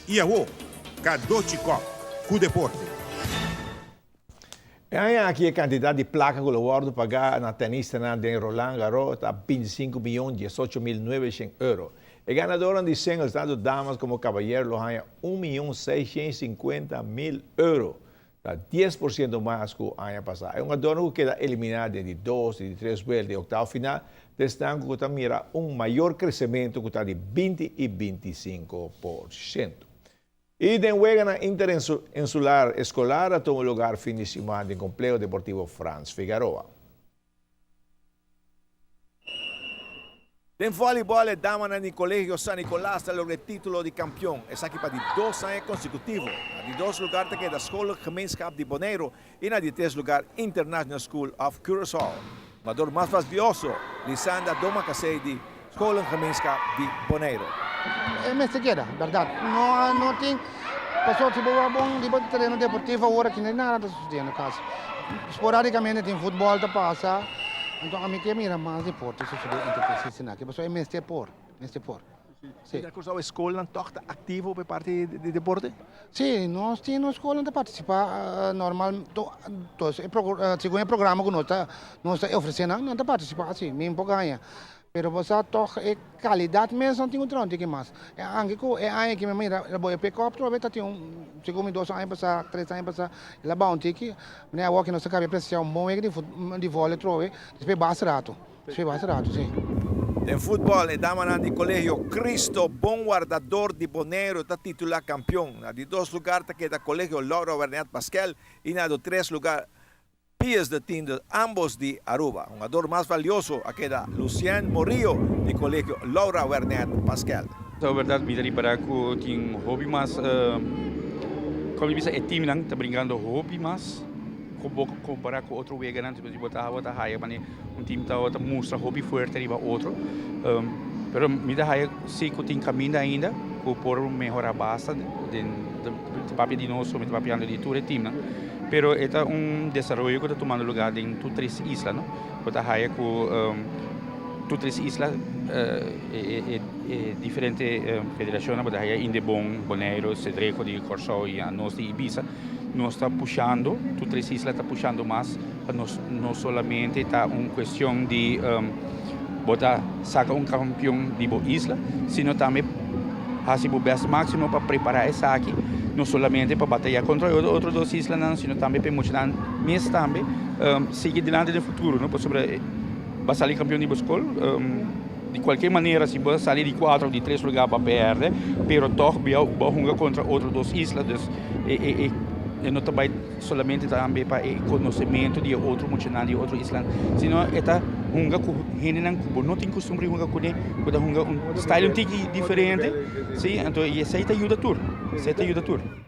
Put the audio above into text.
I awo, Cadochi Kock ku deporte. E aña aki e kantidat di plaka ku lo wòrdu pagá na tenistanan den Roland Garros ta 25 mion 18 mil 900 euro. E ganadornan di singles, tantu damas komo kabayero, lo haña un mion 650 mil euro. Ta 10% mas ku aña pasá. E hungadornan ku keda eliminá den di dos i di tres buelta i oktavo final ta esnan ku ta mira un mayor kresementu ku ta di 20 i 25%. I den weganan interinsular eskolar a tuma lugar fin di siman den Kompleho Deportivo Frans Figaroa. Den vòlibòl e damanan di Kolegio San Nicolas ta logra e título di kampion, esaki pa di dos aña konsekutivo. Na di dos lugar ta keda Scholengemeenschap di Boneiru i na di tres lugar International School of Curaçao. Hungador mas valioso, Lisandra Domacassé di Scholengemeenschap di Boneiru. E mester keda, bèrdat. No no tin pasobra si bo wak bon riba tereno deportivo awor aki no hay nada ta sucediendo kasi. Sporadicamente tin futbol ta pasa, anto ami ke mira mas deporte sucede entre e sesinan aki pasobra e mester por, mester por. Si. Na Kòrsou e skolnan tòg ta aktivo pa e parti di deporte? Si, nos tin nos skolnan ta partisipá normal segun e programa ku nos ta nos ta ofresé nan, nan ta partisipá si, mi por gaña. Pero bo sa tòg e kalidat mes no tin ku traha un tiki mas. E anke ku e aña aki mi mira bo e pick up trobe ta tin un segun mi dos aña pasá, tres aña pasá el a baha un tiki. Manera awor aki nos ta kabia presensiá un bon wega di vòlei trobe despues basta rato. Sí, basta rato, sí. Den futbòl e damanan di Kolegio Cristo Bon Wardador di Boneiru ta titulá kampion. Na di dos lugar ta keda Kolegio Laura Wernet Paskel i na do tres lugar Pius de Tiende, ambos di Aruba. Hungador mas valioso a keda Lucien Morillo di Kolegio Laura Wernet Paskel. Ta berdad mi ta ripara cu tin hopi mas, como mi bisa e teamnan ta brincando hopi mas. Ku bo kompará ku otro weganan si bo tabata haya manera un team tabata mustra hopi fuerte riba otro. Pero mi ta haya si ku tin kaminda ainda ku por mehorá basta den ta papia di nos mi ta papiando di tur e teamnan. Pero e ta un desaroyo ku ta tumando lugá den tur tres isla no. Bo ta haya ku tur tres isla e diferente federashonnan bo ta haya Indebon, Boneiru, Cedreco di Kòrsou i anos di Ibisa. Nos ta pushando, tur tres isla ta pushando mas pa nos no solamente ta un cuestion di bo ta saca un campeon di bo isla, sino tambe haci bo best maximo pa prepara esaki, no solamente pa bataya contra e otro dos islanan, sino tambe pa e muchanan mes tambe sigui dilanti den futuro, no? Pasobra bo a sali campeon di bo school. Di cualkier manera si bo a sali di cuatro of di tres lugar bo a perde, pero toch bo a hunga contra otro dos isla, dus e e no ta bay solamente tambe pa e conocemento di e otro muchanan di e otro islanan, sino e ta hunga cu hendenan cu bo no tin costumbre di hunga cune, cu ta hunga un style un tiki diferente, si, anto esey ta yuda tur, esey ta yuda tur.